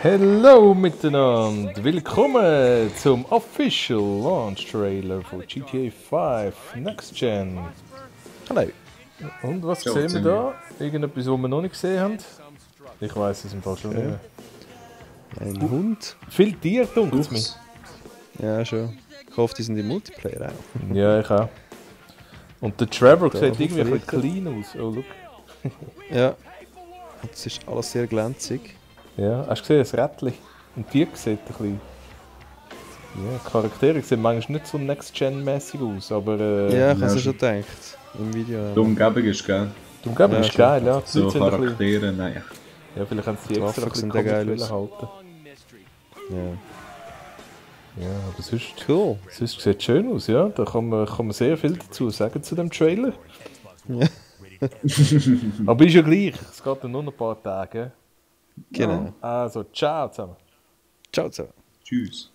Hallo miteinander, willkommen zum Official Launch Trailer von GTA 5 Next Gen. Hallo. Und was Ciao, sehen wir Timmy. da? Irgendetwas, was wir noch nicht gesehen haben? Ich weiß es im Fall schon nicht mehr. Ein Hund? Viel Tier, dunkelt es mir. Ups. Ja, schon. Ich hoffe, die sind im Multiplayer auch. Ja, ich auch. Und der Trevor Da sieht irgendwie ein bisschen verliert clean aus. Oh, look. Ja. Und es ist alles sehr glänzig. Ja, hast du gesehen, das Rädchen? Und die sieht ein bisschen... Ja, die Charaktere sehen manchmal nicht so Next-Gen-mäßig aus, aber... Ja, ich habe es ja, schon gedacht. Im Video. Die Umgebung ist geil. Die Umgebung Ja, ist schon. geil, ja. Die So Leute sind ein bisschen... Charaktere, nein. Ja, vielleicht haben sie Die die extra ein Waffen bisschen sehen geil komisch aus. halten. Ja. Ja, aber sonst Cool. sieht es schön aus, ja. Da kann man sehr viel dazu sagen zu dem Trailer. Ja. Aber ist ja gleich, es geht ja nur noch ein paar Tage. Genau. Also, ciao zusammen. Ciao zusammen. Tschüss.